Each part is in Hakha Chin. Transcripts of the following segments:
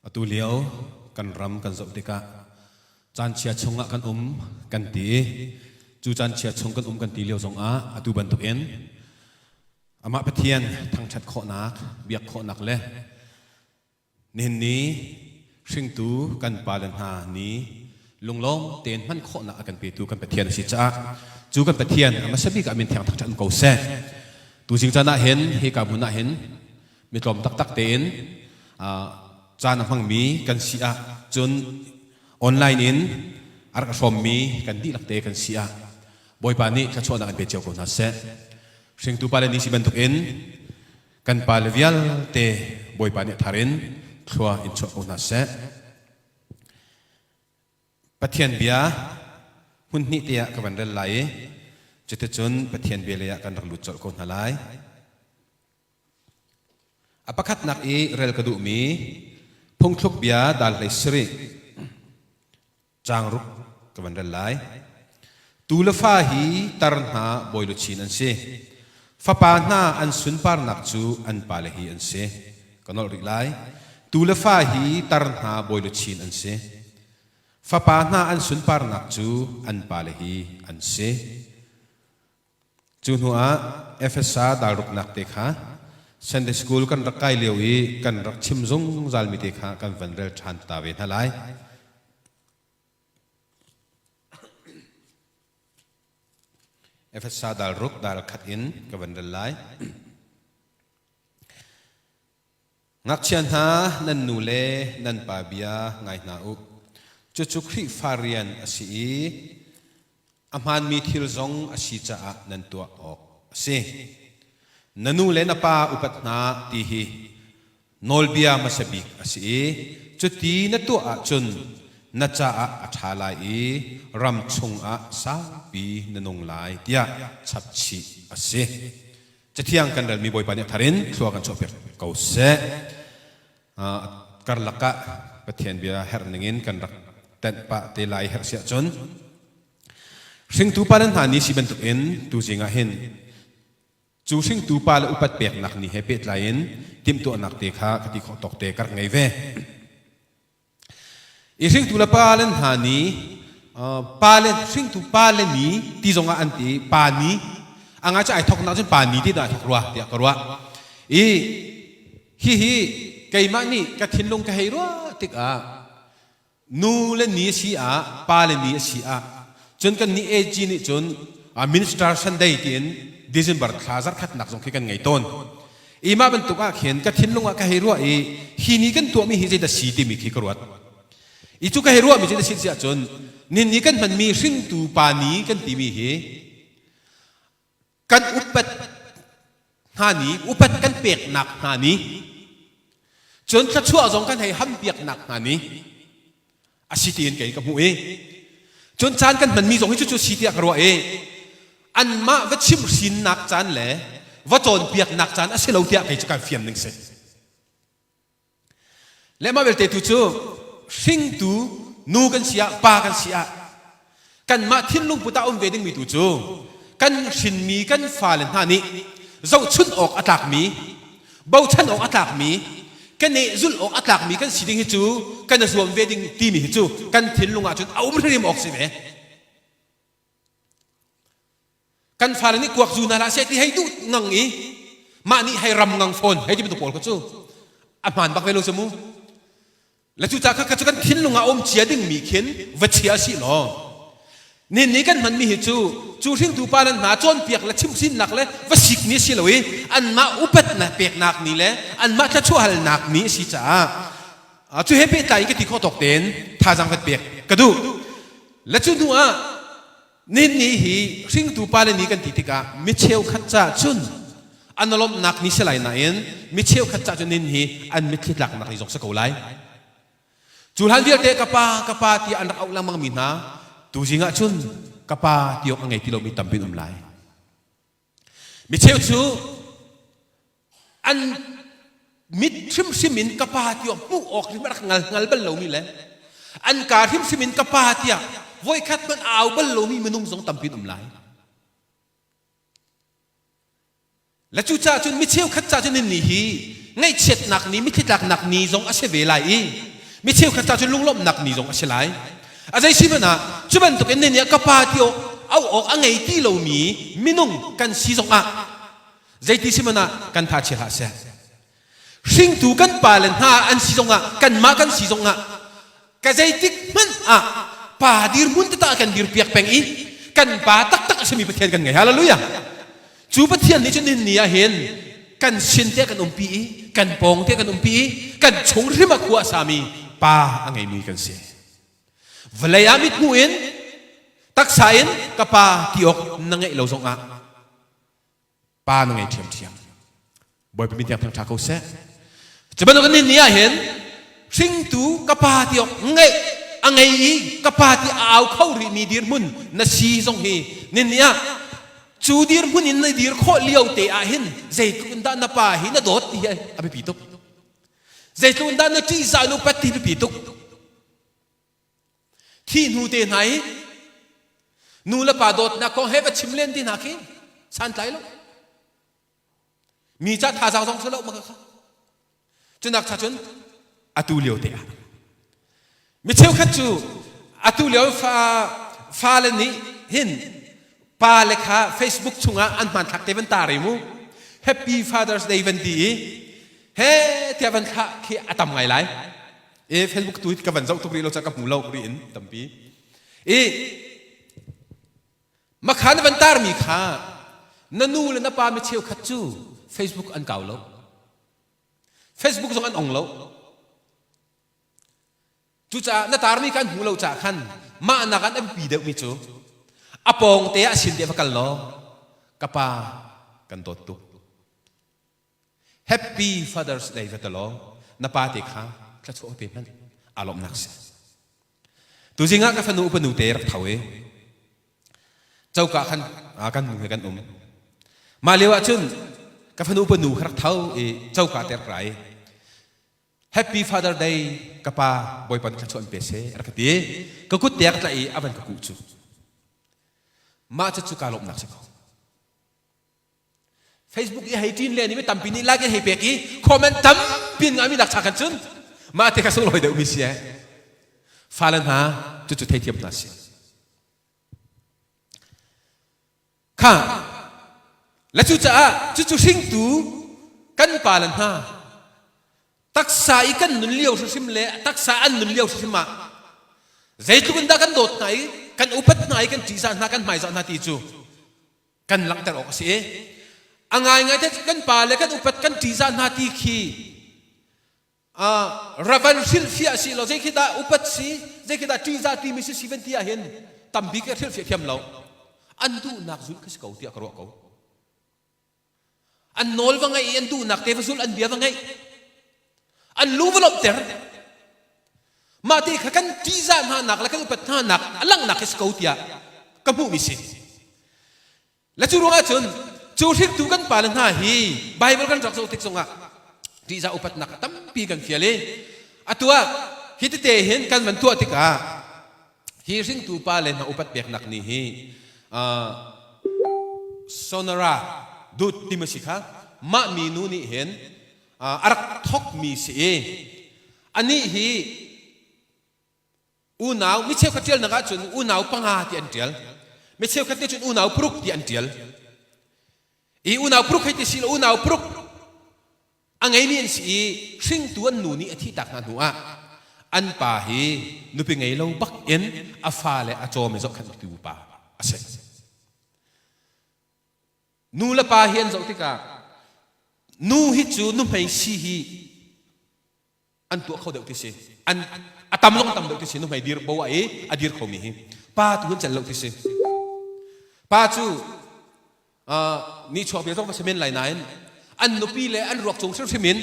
Atu lio kan ram kan zoh tikah caan chia chungah kan um kan ti i cu caan chia chung kan um kan ti lio zongah atu bantukin amah Pathian thangṭhat khawhnak, biak khawhnak le nihin ni hringtu kan pale hna ni lunglawm tein hman khawhnak a kan petu kan Pathian a si caah cu kan Pathian a hmasa bik ah min thiang thangṭhat um ko seh. Tuzing caan ah hin hika hmun ah hin mi tlawm taktak tein caan a hmangmi kan si ah cun online in a rak hrawmmi kan dihlak te kan si ah Bawipa nih thluachuahnak in pe cio ko hna seh. Hringtu pale ni si bantukin kan pale vialte Bawipa nih thar in thlua in chuah ko hna seh. Pathian bia hmun hnih te ah ka van rel lai i cuticun Pathian bia lei ah kan rak lut colh ko hna lai. A pakhatnak i rel ka duhmi phungthluk bia dal hlei sarih caang ruk ka van rel lai. Tu le fa hi tar hna bawi luchin an si. Fapa hna an sunparnak cu an pale hi an si. Ka nolh rih lai. Tu le fa hi tar hna bawi luchin an si. Fapa hna an sunparnak cu an pale hi an si. Cu hnu ah Efesa dalruknak te kha Sunday School kan rak kai lio i kan rak chim zungzalmi te kha kan van rel ṭhan ta ve hna lai. Efesa dalruk dal khat in ka van rel lai. Ngakchia hna, nan nu le nan pa bia ngai hna u. Cucu Khrihfa rian a si i a hmaanmi thil zong a si caah nan tuah awk a si. Na nu le na pa upat hna ti hi nawlbia hmasa bik a si i cuti na tuah ahcun na caah a ṭha lai i ram chungah saupi na nung lai tiah chapchih a si. Cathiang kan relmi Bawipa nih a thar in thlua kan chuahpiak ko seh. Karlak ah Pathian bia herh ningin kan rak tenh pah te lai herh siah cun hringtu pa le hna ni si bantukin tuzing ah hin cu hringtu pa le upat peknak ni he pehtlai in timhtuahnak te kha ka ti khawh tawk te ka rak ngei ve. I hringtu le pa le hna ni pa le hringtu pa le ni ti zongah an ti pa ni a ngai cu ai thoknak cun pa ni ti dah ai thok rua tiah ka ruah i hihi keimah nih ka thinlung ka hei ruah tikah nu le ni a si ah pa le ni a si ah cun kan nih AG nih cun Minister Sunday tiin December thla zarkhatnak zong khi kan ngei tawn I mah bantuk ah khin ka thinlung ah ka hei ruah i hi ni kan tuahmi hi zeidah si timi khi ka ruat. I cu ka hei ruahmi cu si si ahcun nin ni kan hmanmi hringtu pa ni kan timi hi kan upat hna ni upat kan peknak hna ni cun thluachuah zong kan hei hampiaknak hna ni a si tiin kei ka hmuh i cun caan kan hmanmi zong hi cucu si tiah ka ruah i anmah va chimhhrinnak caan le va cawnpiaknak caan a si lo tiah kei cu kan fian ning si le mah belte tu cu hringtu nu kan si ah pa kan si ah kanmah thinlung put ah um ve dingmi tu cu kan hrinmi kan fale hna nih zohchunh awk a tlakmi bochan awk a tlakmi kan i zulh awk a tlakmi kan si ding hi cu kan i zuam ve ding timi hi cu kan thinlung ah cun a um hrim awk si ve kan fale nih kuak zu hna hlah seh ti hei duh ngang i mah nih hei ram ngang fawn hei ti bantuk pawl kha cu a hmaan bak ve lo cu mu Le cucaah kha cu kan thinlung ah um cia dingmi khin va chia si law nin ni kan hmanmi hi cu cu hringtu pa le hna cawnpiak le chimhhrinnak le va sikmi si lo i anmah upatnak peknak ni le anmah thluachuah halnak ni a si caah cu he pehtlai in ka ti khawh tawk tein thazaang vat pek ka duh. Le cu hnu ah Nin ni hi hringtu pale ni kan ti tikah mi cheukhat caah cun an lawmhnak ni si lai nain mi cheukhat caah cun nin hi an mitthli tlaknak ni zong si ko lai. Cu hlan vialte ka pa ka pa tiah an rak auh lengmang mi hna tuzing ah cun ka pa ti awk a ngei ti lomi tampi an um lai. Mi cheu cu an mit hrimhrim in ka pa tiah hmuh awk hrim rak ngal hngal bal lomi le an ka hrimhrim in ka pa tiah voikhat hmanh au bal lomi minung zong tampi um lai. Le cucaah cun mi cheukhat ca cun ni hi ngaihchiatnak ni mitthli tlaknak ni zong a si ve lai i. Mi cheukhat ca cu lunglawmhnak ni zong a si lai. A zei si hmanh ah cu bantuk in nih ka pa ti awk au awk a ngei ti lomi minung kan si zong ah zeiti si hmanh ah kan tha chia hlah seh. Hringtu kan pale hna an si zongah kanmah kan si zongah ka zeitik hmanh ah pa dirhmun tata kan dirpiak peng i kan pa taktak a simi Pathian kan ngei. Hallelujah. Cu Pathian nih cun nihin ni ah hin kan sin te kan umpi i kan pawng te kan umpi i kan chung hrim a khua a sami pa a ngeimi kan si. Vawlei ah mithmuh in taksa in ka pa ti awk na ngeih lo zongah pa na ngei ṭhiamṭhiam. Bawipa min tiang thangṭha ko seh. Cu bantuk ni ni ah hin hringtu ka pa ti awk ngeih a ngei i ka pa ti a au kho rihmi dirhmun na si zong hi ni ni ah cu dirhmun in na dir khawh lio te ah hin zeitluk in dah na pa hi na dawt ti hi a biapi tuk. Zeitluk in dah na ṭihzah na upat ti biapi tuk. Thi hnu te hna i nu le pa dawtnak kong he va chim len ti hna khi santlai lo. Mi ca thazaang zong si lo maka kha. Cunak cha cun atu lio te ah mi cheukhat cu atu lio fa fale nih hin pa le kha Facebook chungah an hmanthlak te van tar i mu Happy Father's Day van ti i he tiah van thlah khi a tam ngai lai e Facebook tu ka van zoh tuk rih lo ca ka hmu lo rih in tampi i Makha na van tarmi kha na nu le na pa mi cheukhat cu Facebook an kau lo. Facebook zong an ong lo. Cucaah na tarmi kha an hmu lo caah khan mah nak an biapi deuhmi cu a pawng te ah sin te va kal law ka pa kan dawt tuk. Happy Father's Day va ti law na pa te kha thluachuah pe hmanh aa lawmhnak si. Tuzing ah ka fanu upa nu te rak tho i coka khan kan nu he kan um. Mah lio ah cun ka fanu upa nu kha rak tho i coka te rak ra i Happy Father Day ka pa Bawipa nih thluachuah in pe seh rak ka ti. Ka kut te a ka tlaih i a van ka kuh cu. Mah cu cu kaa lawmhnak si ko. Facebook i hei ṭin le nih mi tampi nih like in hei pek i comment tampi in ngahmi nak cha khan cun mah te kha sunglawi deuhmi si eh. Fale hna cucu theithiam hna si. Kha le cucaah cucu hringtu kan pale hna taksa i kan nun lio hrimhrim le taksa an nun lio hrimhrim ah zeitluk in dah kan dawt hna i kan upat hna i kan ṭihzah hna kan hmaizah hna ti cu kan langhter awk a si i a ngaingai te kan pa le kan upat kan ṭihzah hna ti khi ravan hrilhfiah si lo zei khi dah upat si zei khi dah ṭihzah timi si si van ti ahhin tampi ka hrilhfiah thiam lo an duhnak zulh khi si ko tiah ka ruah ko an nawl va ngaih i an duhnak te va zulh an bia va ngaih an lu va lawmhter mah te kha kan ṭihzah hna nak le kan upat hna nak a langhnak hi si ko tiah ka hmuhmi si le cu ruangah cun cu hringtu kan pale hna hi Bible kan rak zoh tik zongah ṭihzah upatnak a tampi kan fial i atu ah hi tete hin kan van tuah tikah hi hringtu pale hna upat peknak ni hi Sonora dut timi si kha mah minu nih hin a rak thokmi si i anih hi unau mi cheukhat ṭialnak ahcun unau panga ti an ṭial mi cheukhat nih cun unau paruk ti an ṭial i unau paruk hei ti si lo unau paruk a ngeimi an si i hringtu an nu nih a thihtak hna hnu ah an pa hi nupi ngei lo bak in a fale a cawm i zohkhenhtu pa a si Nu le pa hi an zoh tikah nu hi cu nuhmei si hi an tuah kho deuh ti si. An a tam zong tam deuh ti si nuhmei dir bo ah i a dir khomi hi. Pa tu an celh lo ti si. Pa cu uh, ni chuak bia zong va si men lai nain an nupi le an ruak cung hrimhrim in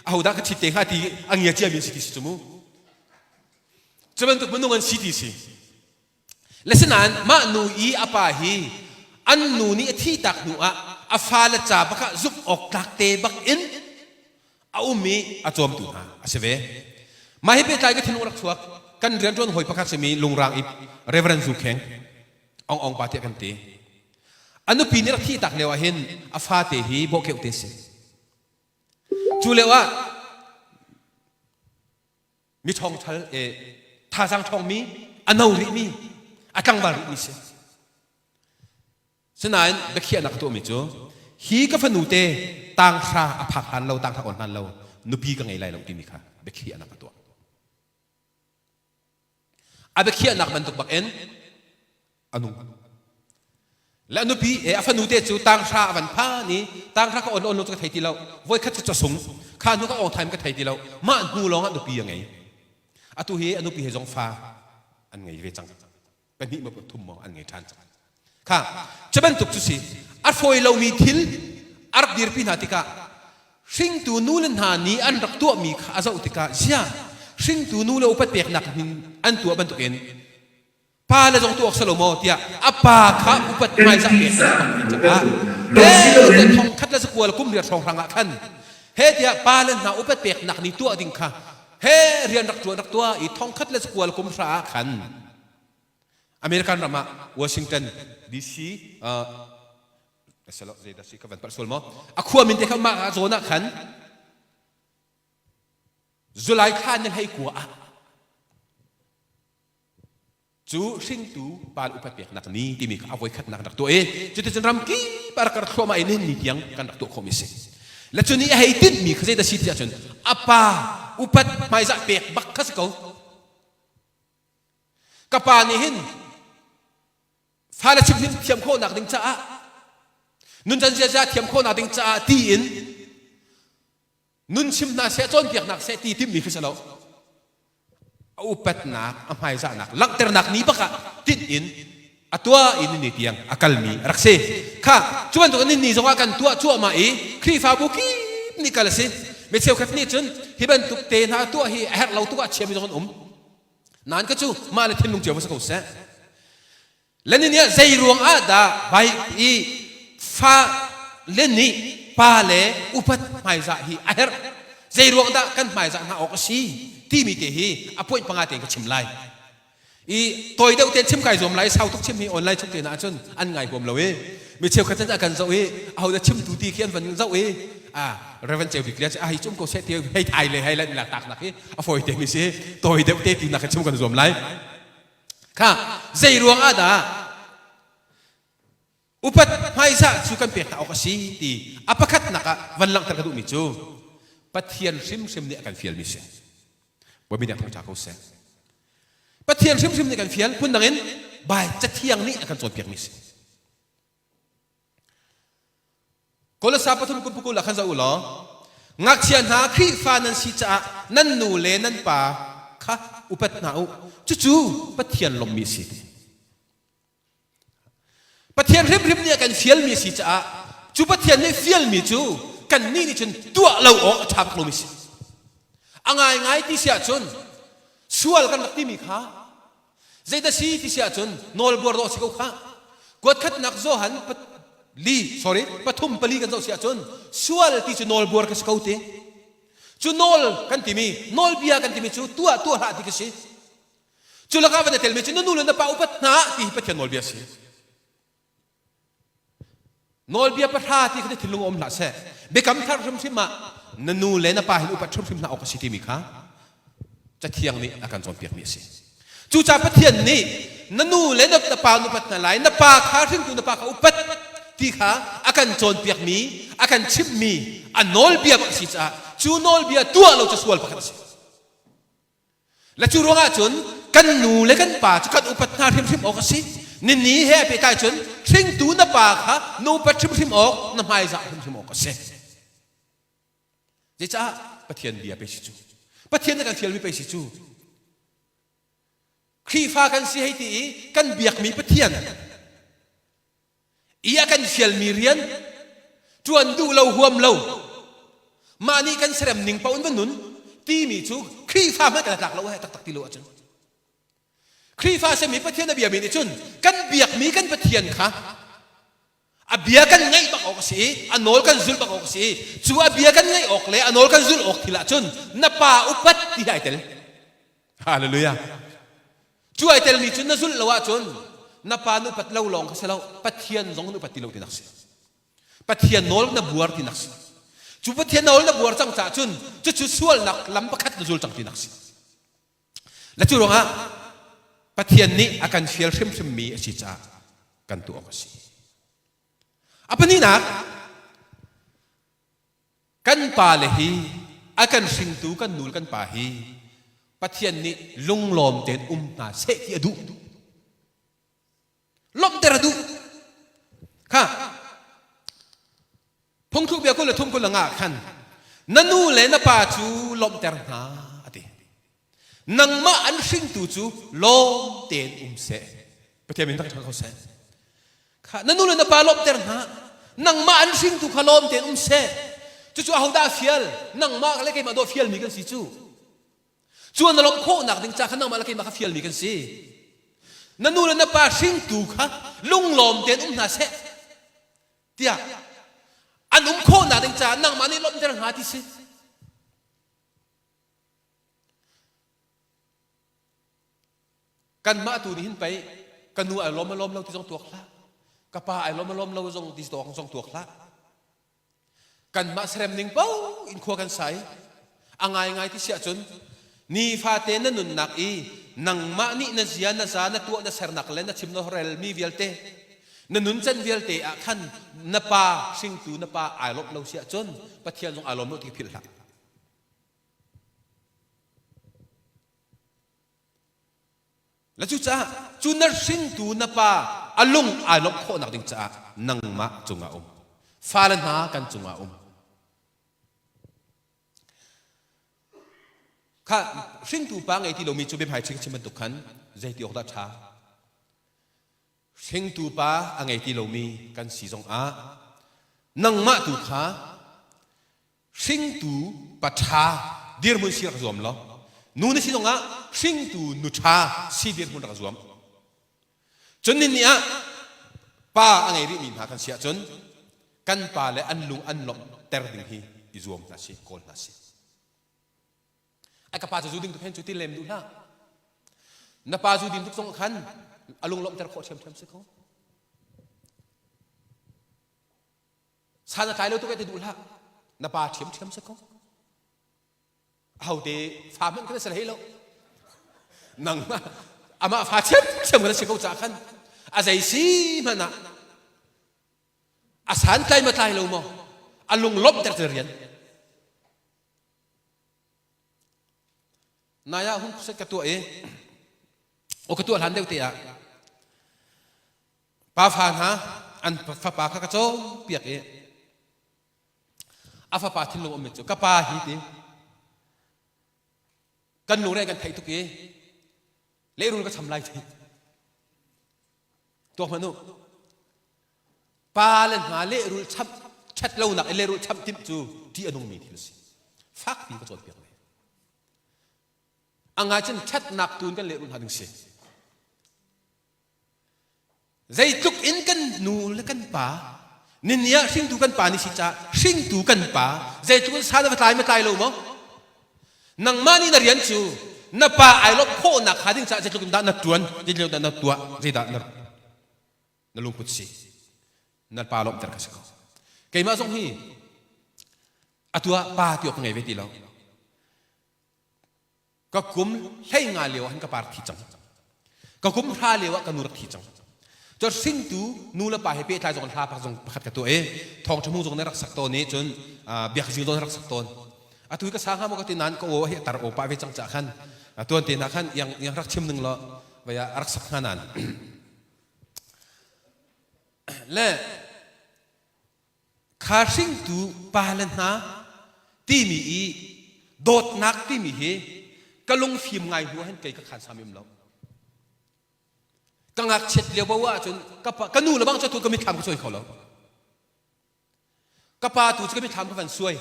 ahodah ka ṭhit te hnga ti a ngia ciami si ti si cu mu. Cu bantuk minung an si ti si. Le sinain mah nu i a pa hi an nu nih a thihtak hnu ah a fale ca bak ah zumh awk tlak te bak in a um i a cawmtu hna a si ve. Mah hi pehtlai ka thinlung rak chuak kan rianṭuan hawi pakhat simi lungrang i Reverend Zu Kheng Ong Ong pa tiah kan ti. A nupi nih rak thihtak lio ah hin a fate hi bawhkeuh te si. Cu lio ah. Mi ṭhawngṭhal e thazaang ṭhawngmi, a no rihmi, a tlangval rihmi si. Sinain biakhiahnak ka tuahmi cu hi ka fanu te tanghra a phak hlan lo, tanghra awn hlan lo nupi ka ngei lai lo timi kha biakhiahnak ka tuah. A biakhiahnak bantuk bak in a nung. Le a nupi e a fanu te cu tanghra a van phan i tanghra ka on on lo cu ka thei ti lo. Voikhat cu chasung kha hnu ka ong thaim ka thei ti lo. Mah hnu lawng ah nupi a ngei. Atu hi a nupi he zong fa an ngei ve cang. Pahnih maw pathum maw an ngei ṭhan cang. Kha cu bantuk cu si a fawi lomi thil a rak dirpi hna tikah hringtu nu le hna nih an rak tuahmi kha a zoh tikah zia hringtu nu le upat peknak hin an tuah bantukin pa le zong tuah awk si lo maw tiah a pa kha upat hmaizah pek caah he thong khat le zakual kum riat hrawng hrang ah khan he tiah pa le hna upat peknak ni tuah ding kha he rian rak tuan rak tuah i thong khat le zakual kum hra ah khan American ram ah Washington DC uh, zeidah si ka van palh sual maw a khua min te kha mah zawn ah khan July thla ni hlei kua ah cu hringtu pal upat peknak ni timi kha a voikhatnak rak tuah i cuticun ram kip a rak rak thluahmah i nihin ni tiang kan rak tuah khawhmi a si le cu ni a hei tinhmi kha zeidah si ti ahcun a pa upat hmaizah pek bak kha si ko Ka pa nih hin fale chimhhrin thiam khawhnak ding caah nuncan ziaza thiam khawhnak ding caah tiin nun chim hna seh cawnpiaknak seh ti timmi khi si lo a upatnak a hmaizahnak langhternak ni bak ah tinh in a tuah in ni tiang a kalmi a rak si kha cu bantuk in ni zongah kan tuah cuahmah i Khrihfabu kip nih kal a si mi cheukhat nih cun hi bantuk te hna tuah hi a herh lo tuk ah chiami zong an um Nain ka cu mah le thinlung cio va si ko seh. Le ni ah zei ruang ah dah bai i fa le nih pa le upat hmaizah hi a herh zei ruang dah kan hmaizah hna awk a si timi te hi a point panga tein ka chim lai i tawi deuh tein chim kai zuam lai sau tuk chim hi online chung te na ahcun an ngai huam lo i mi cheukhat cun a kan zoh i aho dah chimtu ti khi an van zoh i ah Reverend Ceu Bik Lian a hei cum ko seh ti hei thai le hei lan lak tak nak hi a fawi te mi si tawi deuh te ti nak chim kan zuam lai kha zei ruang ah dah upat hmaizah cu kan pek ta awk a si ti a pakhat nak ah van langhter ka duhmi cu Pathian hrimhrim nih a kan fialmi si Bawi nih thangṭha ko seh Pathian hrimhrim nih kan fial phundang in Bai Cathiang nih a kan cawnpiakmi si Kolosa pathum kum pakul ah khan zoh u law ngakchia hna Khrihfa nan si caah nan nu le nan pa kha upat hna u cucu Pathian lawmhmi a si Pathian hrimhrim nih a kan fialmi a si caah cu Pathian nih fialmi cu kannih nih cun tuah lo awk a ṭha bak lomi a si a ngaingai ti si ahcun sual kan rak timi kha Zeidah si ti si ahcun nawlbuar dawh si ko khah. Kuatkhatnak Johan li sorry pathum pali kan zoh si ahcun sual ti cu nawlbuar ka si ko ti. Cu nawl kan timi nawlbia kan timi cu tuah tuah hlah ti ka si. Cu lakah van i telmi cu na nu le na pa upat hna ti hi Pathian nawlbia si. Nawlbia pahra ti kha na thinlung um hlah seh. Biakam thar hrimhrim ah na nu le na pa hin upat hrimhrim hna awk a si timi kha Cathiang nih a kan cawnpiakmi a si. Cucaah Pathian nih na nu le na pa na upat hna lai, na pa kha hringtu na pa kha upat ti kha a kan cawnpiakmi, a kan chimhmi a nawlbia bak a si caah cu nawlbia tuah lo cu sual pakhat a si. Le cu ruangah cun kan nu le kan pa cu kan upat hna hrimhrim awk a si. Nini he a pehtlai cun hringtu na pa kha na upat hrimhrim awk, na hmaizah hrimhrim awk a si. Zeicah Pathian bia pei si cu. Pathian na kan fialmi pei si cu. Khrihfa kan si hei ti i kan biakmi Pathian i a kan fialmi rian ṭuan duh lo huam lo mah nih kan serem ning paoh in va nun timi cu Khrihfa hmanh kan tlak lo he taktak ti lo ahcun Khrihfa simi Pathian a biami nih cun kan biakmi kan Pathian kha a bia kan ngaih bak awk a si i a nawl kan zulh bak awk a si i cu a bia kan ngaih awk le a nawl kan zulh awk thil ahcun na pa upat ti hi ai tel Hallelujah Cu ai telmi cu na zulh lo ahcun na pa na upat lo lawng kha si lo Pathian zong na upat ti lo tinak si. Pathian nawl na buar tinak si. Cu Pathian nawl na buar cang caah cun cucu sualnak lam pakhat na zul cang tinak si. Le cu ruangah Pathian nih a kan fial hrimhrimmi a si caah kan tuah awk a si. A pahnihnak, kan pale hi a kan hringtu kan nu le kan pa hi Pathian nih lunglawm tein um hna seh ti a duh. Lawmhter a duh. Kha phungthluk bia 23 25 khan na nu le na pa cu lawmhter hna a ti. Nangmah an hringtu cu lawm tein um seh. Pathian min thangṭhat ko seh. Kha na nu le na pa lawmhter hna. Nangmah an hringtu kha lawm tein um seh. Cucu ahodah a fial? Nangmah le keimah dawh fialmi kan si cu. Cu na lawmh khawhnak ding ca kha nangmah le keimah kha fialmi kan si. Na nu le na pa hringtu kha lunglawm tein um hna seh tiah an um khawhnak ding caah nangmah nih lawmhter hna ti si. Kanmah tu nih hin pei ka nu ai lawm a lawm lo ti zong tuak hlah. Ka pa ai lawm a lawm lo zong ti zong tuak hlah. Kanmah serem ning paoh in khua kan sa i a ngaingai ti si ahcun nifate na nunnak i nangmah nih na zia na za na tuah na sernak le na chim na relmi vialte na nuncan vialte ah khan na pa hringtu na pa ai lawmh lo si ahcun Pathian zong ai lawm lo ti philh hlah. Le cucaah cu na hringtu na pa a lung ai lawmh khawhnak ding caah nangmah cungah um. Fale hna kan cungah um. Kha hringtu pa ngei ti lomi cu biahmai chim chim bantuk khan zeiti awk dah ṭha? Hringtu pa a ngei ti lomi kan si zongah nangmah tu kha hringtu pa ṭha dirhmun si rak zuam law nu na si zongah hringtu nu ṭha si dirhmun rak zuam. Cun ni ah pa a ngei rihmi hna kan si ahcun kan pa le an lung an lawmhter ding hi i zuam hna si, kawl hna si. Ai ka pa cu zu ding tuk hen cu ti lem duh hlah. Na pa zu din tuk zong khan a lung lawmhter khawh ṭhiamṭhiam si ko. San a tlai lo tuk e ti duh hlah. Na pa ṭhiamṭhiam si ko. Ahote fa hmanh khan a si hlei lo. Nangmah amah fa ṭhiamṭhiam khan a si ko caah khan a zei si hmanh ah a santlai ma tlai lo maw a lung lawmhter cu rian. Nai ah hun khuset ka tuah i o ka tuah hlan deuh te ah pa fa hna an fapa kha ka cawnpiak i a fapa thinlung ummi cu ka pa hi ti kan lungre kan theih tuk i lehrul ka cham lai ti tuak hmanh u pa le hna lehrul cham ṭhat lonak i lehrul cham timh cu ṭih a nungmi thil a si fakpi ka cawnpiak ve a ngai cun ṭhatnak tu in kan lehrul hna ding si Zeitluk in kan nu le kan pa nini ah hringtu kan pa ni si caah hringtu kan pa zeitluk in sa na va tlai ma tlai lo maw? Nangmah nih na rian cu na pa ai lawmh khawhnak hnga ding caah zeitluk in dah na ṭuan, zeitluk in dah na tuah, zeidah na, na lungput si. Na pa lawmhter ka si ko. Keimah zong hi atu ah pa ti awk ka ngei ve ti lo. Ka kum 15 lio ah hin ka par thi cang. Ka kum hra lio ah ka nu rak thi cang. Cun hringtu nu le pa he pehtlai zong hla pak zong pakhat ka tuah i thawngṭha hmung zong na rak sak tawn i cun biakzing zong na rak sak tawn. Atu hi ka sa hnga maw ka ti nain ka aw hi a tar aw pah ve cang caah khan tuan te hna khan iang iang rak chim ning law vei ah a rak sak hnga nain le Kha hringtu pale hna timi i dawtnak timi hi ka lungfim ngai hnu ah hin kei ka khan sam im lo. Ka ngakchiat lio bo ahcun ka pa ka nu le bang cu tu ka mitthlam ka suai kho lo. Ka pa tu cu ka mitthlam ka van suai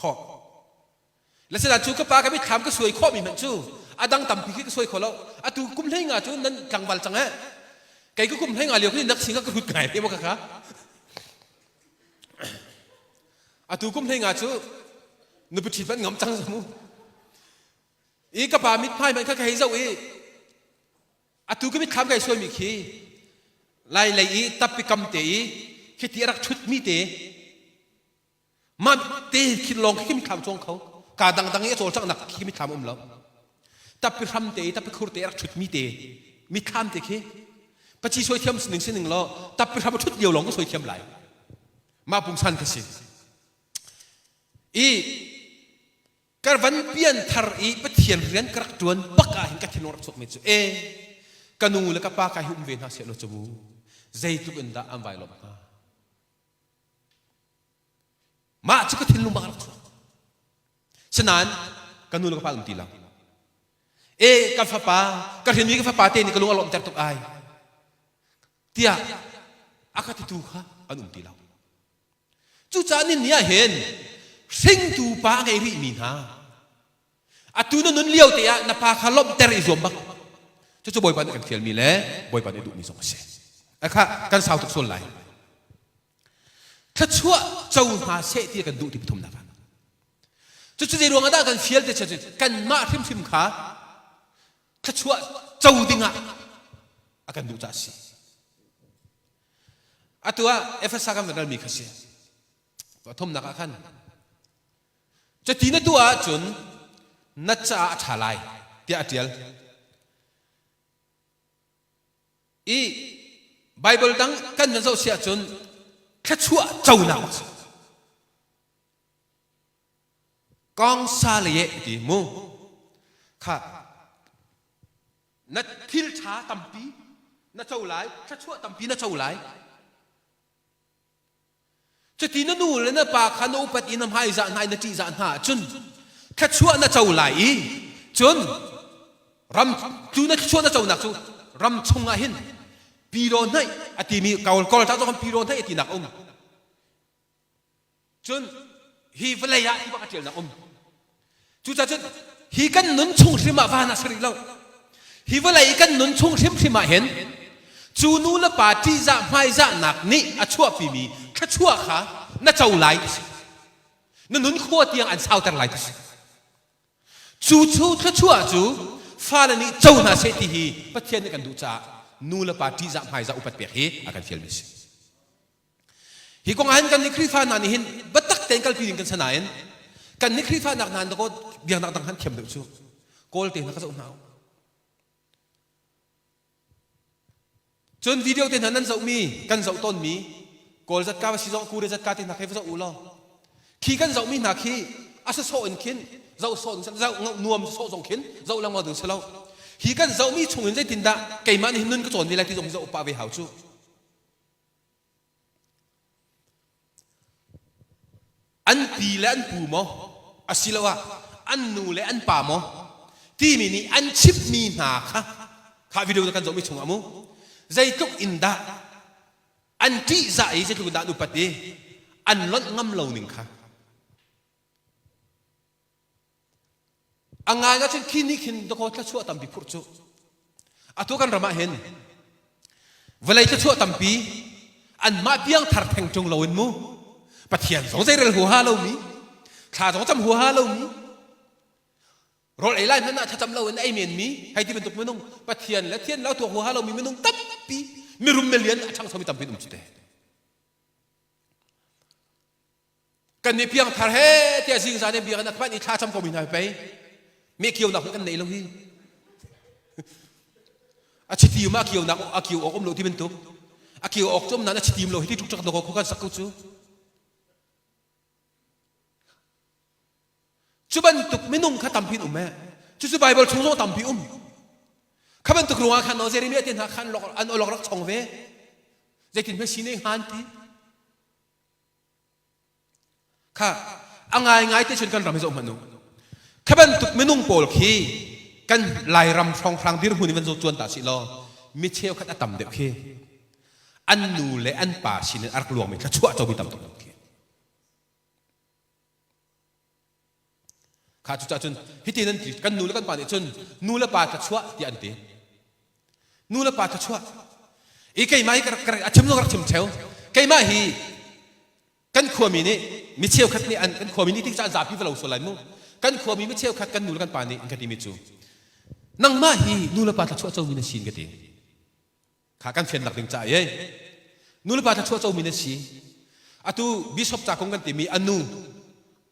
khawh. Le sila cu ka pa ka mitthlam ka suai khawhmi hmanh cu a dang tampi khi ka suai kho lo. Atu kum hlei nga cu nan tlangval cang eh. Kei ka kum hlei nga lio khi nak singa ka hrut ngai te maw ka kha. Atu kum hlei nga cu nupi ṭhit hmanh ngam cang mu. I ka pa mithmai hmanh kha ka hei zoh i atu ka mitthlam kai suaimi khi lai lei i tappi kam te i khiti a rak ṭhutmi te Mah te khi lawng khi mithlam chuang kho. Ka dangdang i a cawlcanghnak khi mithlam um lo. Tappi hram te i tappi khur te rak ṭhutmi te mitthlam te khi paci sawi thiam ning sining law tappi hram a ṭhut lio lawng ka sawi thiam lai. Mah pungsan ka si. I ka van pian thar i Pathian rian ka rak ṭuan bak ah hin ka thinlung rak chuakmi cu e ka nu le ka pa ka hi um ve hna seh law cu mu zeitluk in dah an vai lawmh hnga. Mah cu ka thinlung bak rak chuak. Sinain ka nu le ka pa um ti lo. E ka fapa, ka hrinmi ka fapa te nih ka lung a lawmhter tuk ai. Tiah a ka titu kha an um ti lo. Cucaah nin ni ah hin hringtu pa a ngei rihmi hna atu na nun lio te ah na pa kha lawmhter i zuam bak. Cucu Bawipa nih kan fialmi le Bawipa nih duhmi zong a si. Akha kan sau tuk sual lai. Thluachuah co hna seh ti kan duh ti pathumnak ah. Cucu zei ruangah dah kan fial ti cu kanmah hrimhrim kha thluachuah co dingah a kan duh caah a si. Atu ah Efesa kan van ralmi kha si. Pathumnak ah khan cuti na tuah ahcun na caah a ṭha lai tiah a ṭial. I Bible dang kan van zoh si ahcun thluachuah conak a si. Kong sa le ye ti mu kha na thil ṭha tampi na co lai thluachuah tampi na co lai Cuti na nu le na pa kha na upat i na hmaizah hna i na ṭihzah hna ahcun thluachuah na co lai i cun ram cu na thluachuah na conak cu ram chungah hin piro hnaih a timi kawl kawl ta zong piro hnaih a tinak um Cun hi vawlei ah hi bak a ṭialnak um. Cucaah cun hi kan nun chung hrim ah van ah si rih lo. Hi vawlei kan nun chung hrimhrim ah hin cu nu le pa ṭihzah hmaizahnak nih a chuahpimi thluachuah kha na co lai ti si. Na nun khua tiang an sauter lai ti si. Cu cu thluachuah cu fale nih co hna seh ti hi Pathian nih kan duh caah nu le pa ṭihzah hmaizah upat pek hi a kan fialmi a si. Hi kong ah hin kan nih Khrihfa hna nih hin biatak tein kalpi ding kan si nain kan nih Khrihfa nak hna dakaw biaknak dang han thiam deuh cu Kawl te hna ka zoh hna. Cun video te hna nan zohmi kan zoh tawnmi Kawl zatka va si zong Kure zatka te hna khi va zoh u law khi kan zohmi hna khi a sawsawh in khin zoh sawh zoh nuam sawh zong khin zoh lengmang ding si lo. Hi kan zohmi chung in zeitindah keimah nih nun ka cawn ve lai ti zong hi zoh pah ve hau cu. An pi le an pu maw asiloah an nu le an pa maw timi nih an chimhmi hna kha kha video na kan zohmi chungah mu zeitluk in dah an ṭihzah i zeitluk in dah an upat i an lonh ngam lo ning kha A ngai ahcun khi nih khin dakaw thluachuah tampi phurh cu. Atu kan ram ah hin vawlei thluachuah tampi anmah piangthar theng ṭung loin mu Pathian zong zeirel huaha lomi thla zong cam huaha lomi rawl ei lai hmanh ah thlacam loin ei menmi hei ti bantuk minung Pathian le thian lo tuak huaha lomi minung tampi mirum milian a ṭhangchomi tampi an um cu te. Kan nih piangthar he tiah zingzan in biakinn a phanh i thla cam ko mi hna pei me kionak kan nei lo hi a chiti um a kionak a kio awk um lo ti bantuk a kio awk cum nan a chitim lo hi ti tuk tuk ko kan sak ko cu cu bantuk minung kha tampi um eh cucu Bible chung zong tampi um kha bantuk ruangah khan no Jeremiah te hna khan an olok rak chong ve zeitin hme si ne han ti Kha a ngaingai te cun kan ram hi zoh hmanh u. Kha bantuk minung pawl khi kan Lairam hrawnghrang dirhmun in van zo cuan ta sih law mi cheukhat a tam deuh khi an nu le an pa sin in a rak luangmi thluachuah comi tam tuk khi. Kha cucaah cun hitin an ti kan nu le kan pa nih cun nu le pa thluachuah tiah an ti. Nu le pa thluachuah. I keimah hi ka rak a chim zong rak chim theo. Keimah hi kan khuami nih mi cheukhat nih an kan khuami nih tik caan zapi va lo sual lai mu. Kan khuami mi cheukhat kan nu le kan pa nih an ka timi cu nangmah hi nu le pa thluachuah comi na si in ka ti. Kha kan fiannak ding caah ye. Nu le pa thluachuah comi na si. Atu bishop ca kong kan timi a nu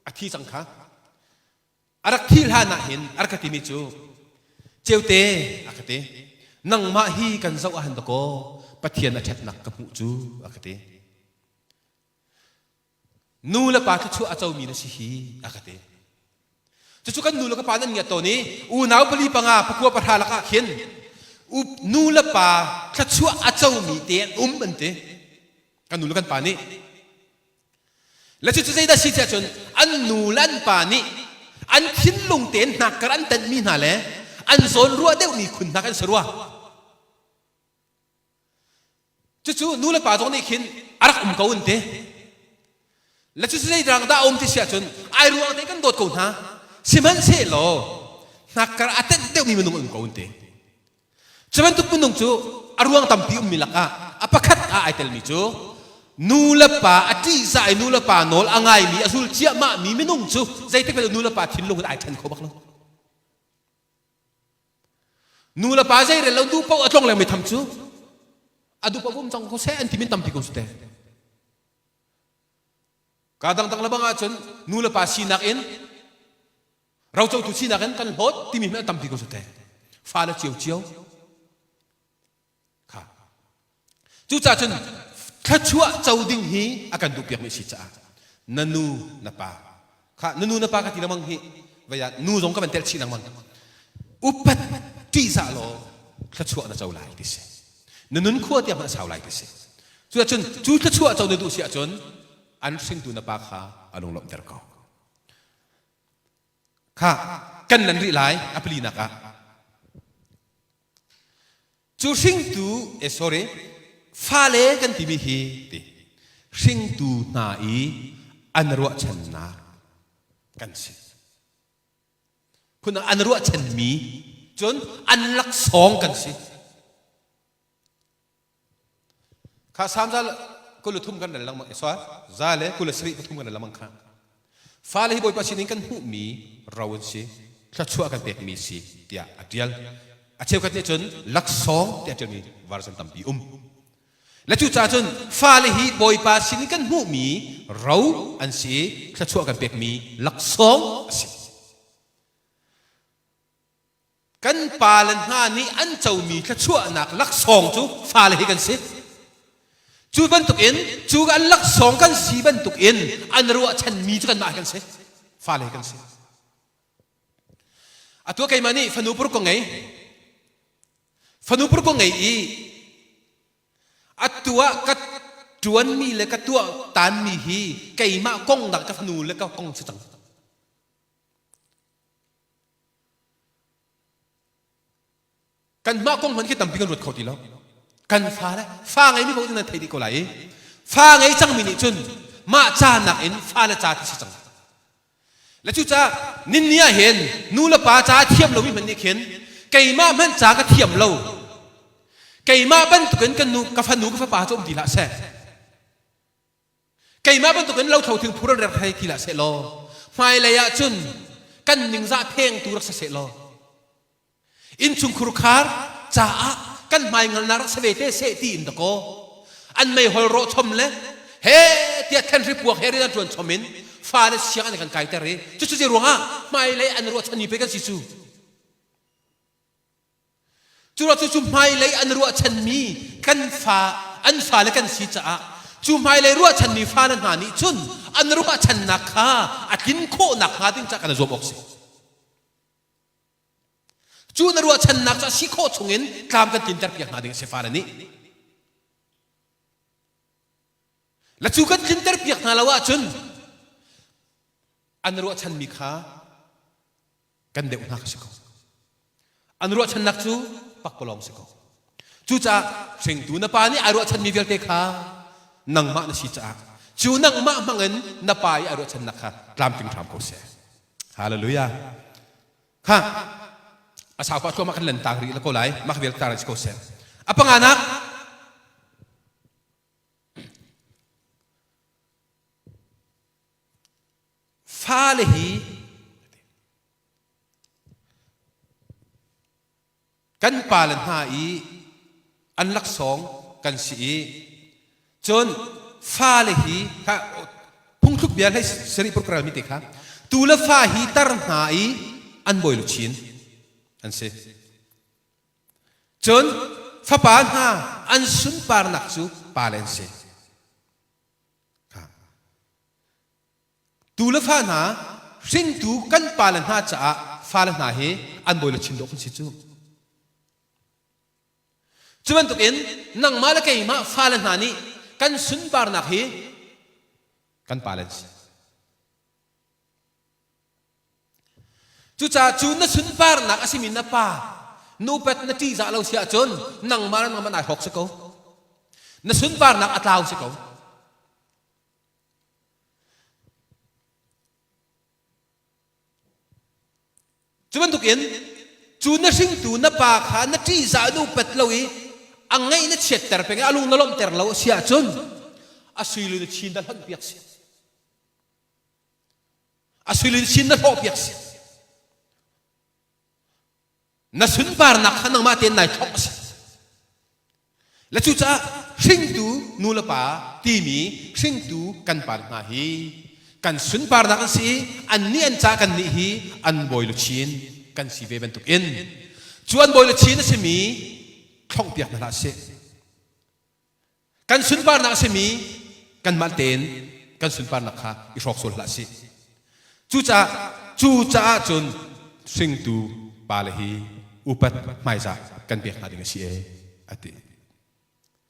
a thi cang kha. A rak thi hlan ah hin a rak ka timi cu. Ceute a ka ti. Nangmah hi kan zoh ahhan dakaw Pathian a ṭhatnak ka hmuh cu a ka ti. Nu le pa thluachuah a comi na si hi a ka ti. Cucu kan nu le ka pa nan ngiat tawn i unau pali panga pakua pahra lakah khin nu le pa thluachuah a comi te an um an ti. Kan nu le kan pa nih Le cucu zeidah si tiah cun an nu le an pa nih an thinlung tein hnakkar an tenhmi hna le an zawn ruah deuhmi khun hna kan si rua. Cucu nu le pa zong nih khin a rak um ko an ti. Le cucu zeidrang dah a um ti si ahcun ai ruang tein kan dawt ko hna. Sihmanhsehlaw hnakkar a tenh deuhmi minung an um ko an ti. Cu bantuk minung cu a ruang tampi ummi lakah a pakhat ah ai telmi cu nu le pa a ṭihzah i nu le pa nawl a ngaimi a zul ciahmahmi minung cu zeitik hmanh nu le pa thinlung in ai ṭhen kho bak lo. Nu le pa zei rel lo duh paoh a tlong lengmi tham cu a duh paoh um cang ko seh an timi tampi ko su te. Ka dangdang le bang ahcun nu le pa sinak in rocotu sinak in kan hlawt timi hmanh tampi ko su te fale ciocio kha cucaah cun thluachuah co ding hi a kan duhpiakmi si caah na nu na pa kha na nu na pa ka ti lengmang hi vaya nu zong ka van telh chih lengmang upat ṭihzah law thluachuah na co lai ti si na nun khua tiang hmanh a sau lai ti si cuacun cu thluachuah co na duh si ahcun an hringtu na pa kha a lunglawmhter ko Kha kan lan rih lai a palinak ah. Cu hringtu, eh sorry, fale kan timi hi ti hringtu hna i an ruahchannak kan si. Phun an ruahchanmi cun an laksawng kan si. Kha Salm za 23 kan rel lengmang sorry za le 27 pathum kan rel lengmang kha. Fale hi Bawipa sinin kan hmuhmi ro an si, thluachuah kan pekmi si tiah a ṭial. A cheukhat nih cun laksawng tiah a ṭialmi version tampi um. Le cucaah cun fale hi Bawipa sinin kan hmuhmi ro an si i thluachuah kan pekmi laksawng a si. Kan pale hna nih an comi thluachuahnak laksawng cu fale hi kan si. Cu bantukin cu an laksawng kan si bantukin an ruahchanmi cu kanmah kan si. Fale hi kan si. Atu keimah nih fanu paruk ka ngei. Fanu paruk ka ngei i atu ah ka ṭuanmi le ka tuah tanmi hi keimah kong dak ka fanu le ka kong si cang. Kanmah kong hmanh khi tampi kan ruat kho ti lo. Kan fa le fa ngeimi paoh nan thei dih ko lai i fa ngei cangmi nih cun mah ca nakin fa le ca ti si cang. Le cucaah ninni ah hin nu le pa ca thiam lomi hmanh nih khin keimah hmanh ca ka thiam lo. Keimah bantukin kan nu ka fanu ka fapa cu um ti hlah seh. Keimah bantukin lothlo thing phur an rek hei ti hlah seh law hmailei ah cun kan ningzah phengtu rak si seh law innchungkhur khar caah kan hmaingalnak rak si ve te seh ti in dakaw an meihol rawh chom le he tiah thenhri puak he rian an ṭuan chom in fale siang an kan kaiter i cucu zei ruangah hmailei an ruahchanmi pe kan si cu Cu cu hmailei an ruahchanmi kan fa an fale kan si caah cu hmailei ruahchanmi fale hna nih cun an ruahchannak kha a tlin khawhnak hnga ding caah kan i zuam awk si. Cu na ruahchannak cu a si khawh chungin tlam kan tlinter piak hna ding a si fale nih. Le cu kan tlinter piak hna lo ahcun an ruahchanmi kha kan deuh hna kha si ko. An ruahchannak cu pakpalawng si ko. Cucaah hringtu na pa nih ai ruahchanmi vialte kha nangmah na si caah cu nangmah hmangin na pa i ai ruahchannak kha tlamtling hram ko seh. Hallelujah. Kha a saupa thluahmah kan lantang rih la ko lai mah vial tar si ko seh. A panganak Fale hi kan pale hna i an laksawng kan si i cun fale hi kha phungthluk bia hlei sarih paruk mi te kha tu le fa hi tar hna i an bawi luchin an si. Cun fapa hna an sunparnak cu pale an si. Tu le fa hna hringtu kan pale hna caah fale hna hi an bawi le chin dawh kan si cu. Cu bantukin nangmah le keimah fale hna nih kan sunparnak hi kan pale an si. Cucaah cu na sunparnak a simi na pa nupat na ṭihzah lo si ahcun nangmah le nangmah nai hawk si ko. Na sunparnak a tlau si ko. Cu bantukin cu na hringtu na pa kha na ṭihzah na upat lo i a ngaih na chiatter peng i a lung na lawmhter lo a si ahcun a sui na chin na hlonh piak si. A sui chin na hlawh piak si. Na sunparnak kha nangmah tein nai thawk a si. Le cucaah hringtu nu le pa timi hringtu kan pa hna hi kan sunparnak an si i annih an ca kan nih hi an bawi luchin kan si ve bantukin cu an bawi luchin a simi thlonghpiak hna hlah sih. Kan sunparnak a simi kanmah tein kan sunparnak kha i hrawk sual hlah sih. Cucaah cucaah cun hringtu pale hi upat hmaizah kan pek hna ding a si ee a ti.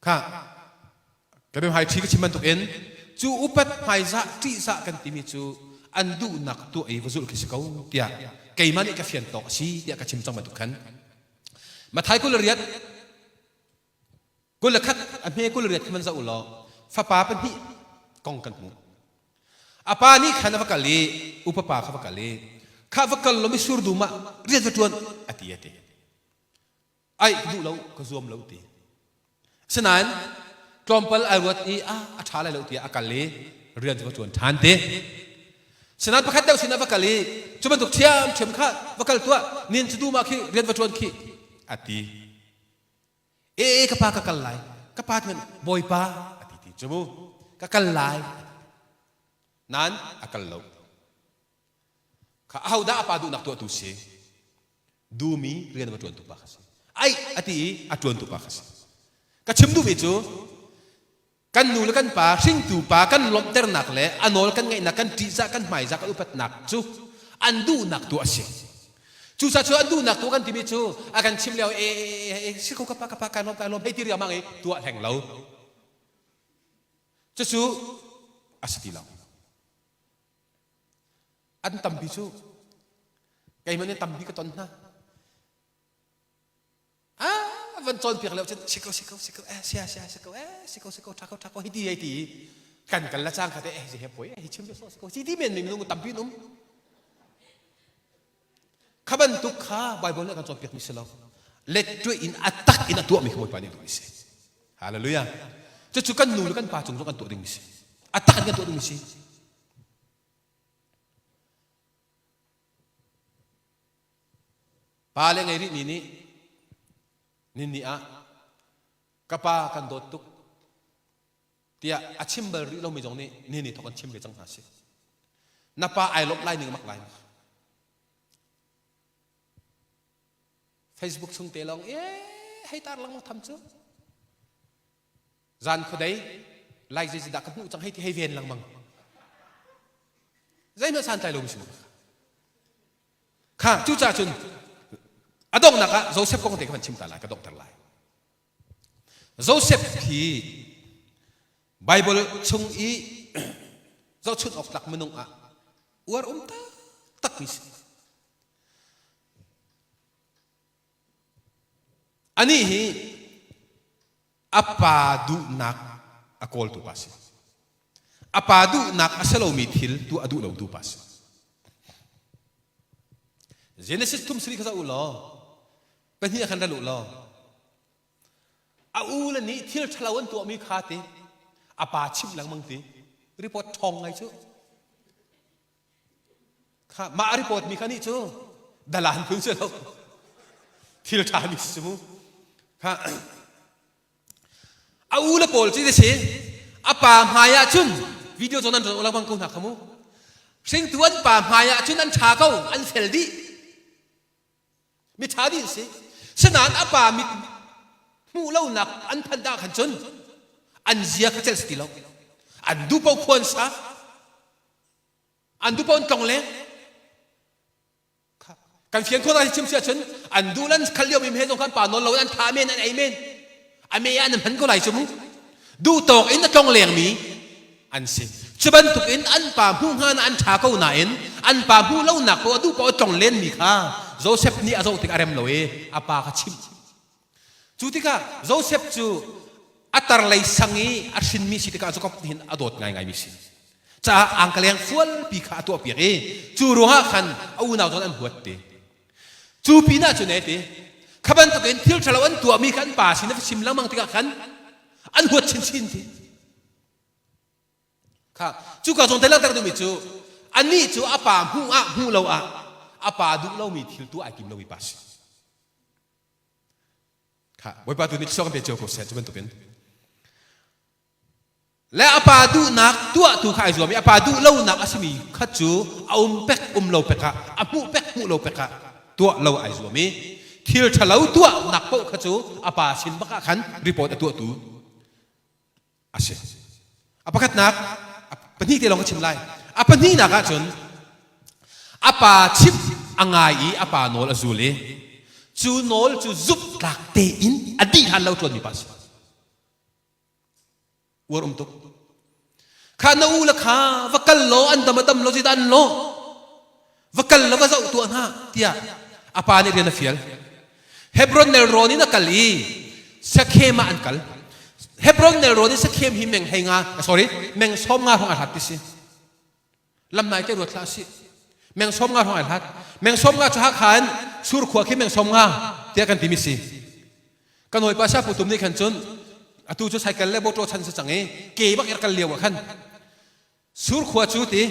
Kha ka biahmai ṭhi ka chim bantukin cu upat hmaizah ṭihzah kan timi cu an duhnak tuah i va zulh khi si ko tiah keimah nih ka fian tawk a si tiah ka chim cang bantuk khan Mathai 28 21 a hme 28 khi man zoh u law fapa pahnih kong kan hmuh. A pa nih khan a va kal i upa pa kha va kal i kha va kal law misur dum ah rian va ṭuan a ti a ti. Ai ka duh lo ka zuam lo ti. Asinain tlawmpal ai ruat i a a ṭha lai lo tiah a kal i rian cu va ṭuan ṭhan ti. Sinain pakhat deuh sinah va kal i cu bantuk ṭhiamṭhiam kha va kal tuah nin cu dum ah khi rian va ṭuan khi a ti. E ka pa ka kal lai ka pa nih bawipa a ti ti cu mu ka kal lai nain a kal lo kha ahodah a pa duhnak tuahtu si dumi rian va ṭuantu pa kha si ai a ti i a ṭuantu pa kha si ka chim duhmi cu Kan nu le kan pa, hringtu pa kan lawmhternak le a nawl kan ngaihnak, kan ṭihzah, kan hmaizah, kan upatnak cu an duhnak tu a si. Cucaah cu an duhnak tu kan timi cu a kan chim lio e, e, e, si ko ka pa ka pa kai lawm kai lawm hei ti riangmang i tuah hleng lo. Cucu a si ti lo. An tampi cu keimah nih tampi ka ton hna. Ah, van cawnpiak lio cun si ko si ko si ko eh sia sia si ko eh si ko si ko tha ko tha ko hi ti hei ti kan kal la cang kha te eh he poi eh hi chim so si ko si ti men mi minung tampi an um kha bantuk kha bible nih kan cawnpiak mi si lo let tuah in a tak in a tuah mi kha bawipa nih duh mi si hallelujah cucu kan nu le kan pa cung zong kan tuah ding mi si a tak in kan tuah ding mi si Pa le ngei rihmi nih ninni ah ka pa kan dawt tuk tiah a chim bal rih lomi zong nih nini thawk an chim ve cang hna si. Na pa ai lawmh lai ning mak lai. Facebook chung te lawng e hei tar lang tham cu. Zan khuadei lai zei dah ka hmuh cang hei ti hei ven lengmang. Zeihmanh santlai lomi si Kha cucaah cun a donghnak ah Joseph kong te ka van chim ta lai ka donghter lai. Joseph hi Bible chung i zohchunh awk tlak minung ah uar um taktak mi si. Anih hi a pa duhnak a kawltu pa si. A pa duhnak a si lomi thil tuah a duh lotu pa si. Genesis thum sari kha zoh u law pahnih ah khan ral u law a u le nih thil ṭhalo an tuahmi kha ti a pa chimh lengmang ti report ṭhawng ngai cu Kha mah a report mi kha nih cu dalan phun si lo thil ṭha mi si mu kha a u le pawl cu si a pa hmai ah cun video zawn an lengmang ko hna kha mu hringtu an pa hmai ah cun an ṭha ko an fel dih mi ṭha dih an si sinain a pa mit. Hmuh lonak an phanh dah khan cun an zia kha celh si ti lo. An duh paoh khua an sa. An duh paoh an tlong leng. Kan fian khawh lai chim si ahcun an duh lan khal lio mi he zong khan pa nawl lo an tha men an ei men. A me ah an hman ko lai cu mu. Duh tawk in a tlong leng mi an si. Cu bantuk in an pa hmuh hnga na an ṭha ko nain an pa hmuh lonak paoh a duh paoh a tlong len mi kha Joseph nih a zoh tik a rem lo i a pa kha chimh. Cu tikah Joseph cu a tarlei sang i a hrinmi si tikah Jakob nih hin a dawt ngaingaimi si. Caah angkaleng fualpi kha a tuahpiak i cu ruangah khan a unau zawn an huat ti. Cu pinah cun e ti, kha bantukin thil ṭhalo an tuahmi kha an pa sin a va chim lengmang tikah khan an huat chinchin ti. Kha cuka zawn te langhter duhmi cu anih cu a pa hmuh ah hmuh lo ah a pa duh lomi thil tuah ai tim lomi pa si. Kha Bawipa tu nih thluak kan pe cio ko seh cu bantukin. Le a pa duhnak tuahtu kha ai zuam i a pa duh lonak a simi kha cu a um pek um lo pek ah a hmuh pek hmuh lo pek ah tuah lo ai zuam i thil ṭhalo tuahnak paoh kha cu a pa sin bak ah khan report a tuahtu a si. A pakhatnak, a pahnih te lawng ka chim lai. A pahnihnak ahcun a pa chimh a ngai i a pa nawl a zul i cu nawl cu zumhtlak tein a dih hlan lo ṭuanmi pa a si. Uar um tuk. Kha na u le kha va kal law an dam a dam lo zeidah an lawh. Va kal law va zoh tuah hna tiah a pa nih rian a fial. Hebron nelrawn in a kal i Shechem ah an kal. Hebron nelrawn in Shechem hi meng hlei nga, sorry, meng sawm nga hrawng ai hlat ti si. Lam nai te ruat hlah sih. Meng sawm nga hrawng ai hlat. Meng sawm nga cu Hakha in Sur khua khi meng sawm nga tiah kan timi si. Kan hawipa Sapu Tum nih khan cun atu cu cycle le motor chan si cang i ke bak i kal lio ah khan Sur khua cu ti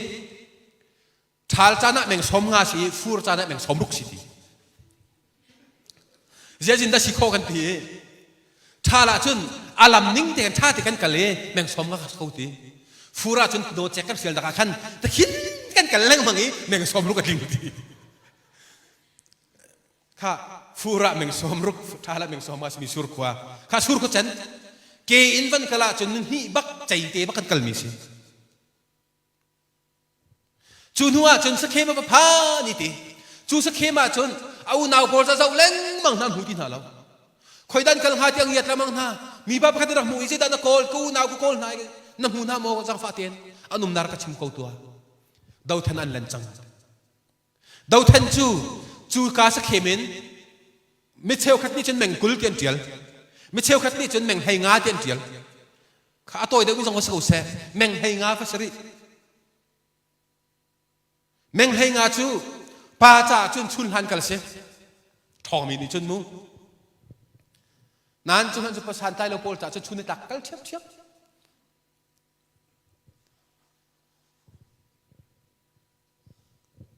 ṭhal caan ah meng sawm nga si i fur caan ah meng sawm ruk si ti. Ziazin dah si khawh kan ti i ṭhal ah cun a lam ning te kan ṭha te kan kal i meng sawm nga ko ti. Fur ah cun dawcek kan hrial dak ah khan takhin kan kal lengmang i meng sawm ruk a tling ti. Kha fur ah meng sawm ruk ṭhal ah meng sawm nga simi sur khua. Kha sur khua chan ke in van kal ah cun hnih bak cei te bak kan kalmi si. Cu hnu ah cun Sakhem a va phan i ti. Cu Sakhem ah cun a unau pawl ca zoh lengmang hna an hmu ti hna lo. Khoidan kal hnga tiang ngiat lengmang hna. Mipa pakhat rak hmuh i zeidah na kawl ka unau ka kawl hna i na hmu hna maw zaangfah tein an umnak ka chim ko tuah. Dothan an lan cang. Dothan cu cu ka Sakhem in mi cheukhat nih cun meng 20 ti an ṭial. Mi cheukhat nih cun meng 15 ti an ṭial. Kha a tawi deuhmi zong va si ko seh. Meng 15 va si rih. Meng 15 cu pa caah cun chun hlan kal si. Ṭhawngmi nih cun mu. Nain cu hmanh cu pa santlai lo pawl caah cun chun ni tlak kal ṭhiamṭhiam.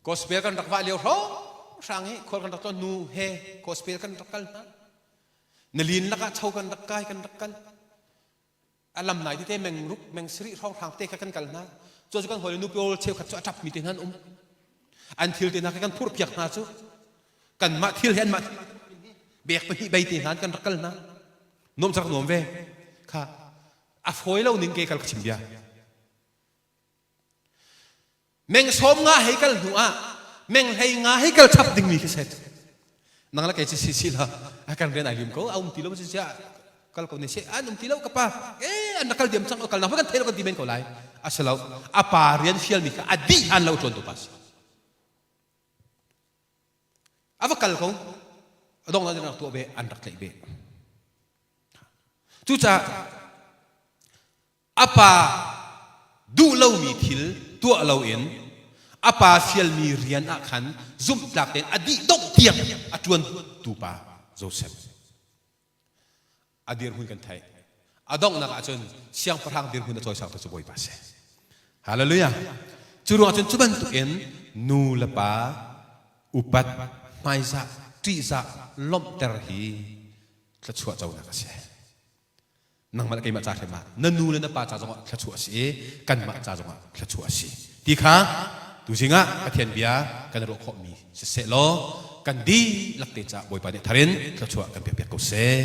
Gospel kan rak vah lio hrawnghrang hi khual kan rak tlawn nu he gospel kan rak kal hna. Na lin lakah cho kan rak kai kan rak kal. A lam nai tete meng ruk meng sarih hrawnghrang te kha kan kal hna. Cu cu kan hawi nu pawl cheukhat cu a ṭap mi te hna an um. An thil te hna kha kan phurh piak hna cu. Kanmah thil he anmah bek pahnih bei te hna kan rak kal hna. Nuam rak nuam ve. Kha a fawi lo ning ke kal ka chim bia. Meng sawm nga hei kal hnu ah meng hlei nga hei kal chap dingmi khi set. Nang le kei ci si si la a kan rian ai lim ko a um ti lo si sia kal ko ne se an um ti lo ka pa e an kal diam cang kal na kan thei lo kan ti men ko lai a si lo a pa rian fial mi kha a dih han lo tuan tu pa si a va kal ko a dong na rak tuah ve an rak tlaih ve cucaah A pa duh lomi thil tuah loin a pa fialmi rian ah khan zumhtlak tein a dih dongh tiang a ṭuantu pa Josef. A dirhmun kan theih. A donghnak ah cun siangpahrang dirhmun a cawisangtu cu Bawipa a si. Hallelujah. Cu ruangah cun cu bantukin nu le pa upat, hmaizah, ṭihzah, lawmhter hi thluachuah conak a si. Nangmah le keimah ca hrim ah na nu le na pa ca zongah thluachuah a si i kanmah ca zongah thluachuah a si ti kha tuzing ah Pathian bia kan ruah khawhmi siseh law kan dihlak te caah Bawipa nih thar in thluachuah kan pekpiak ko seh.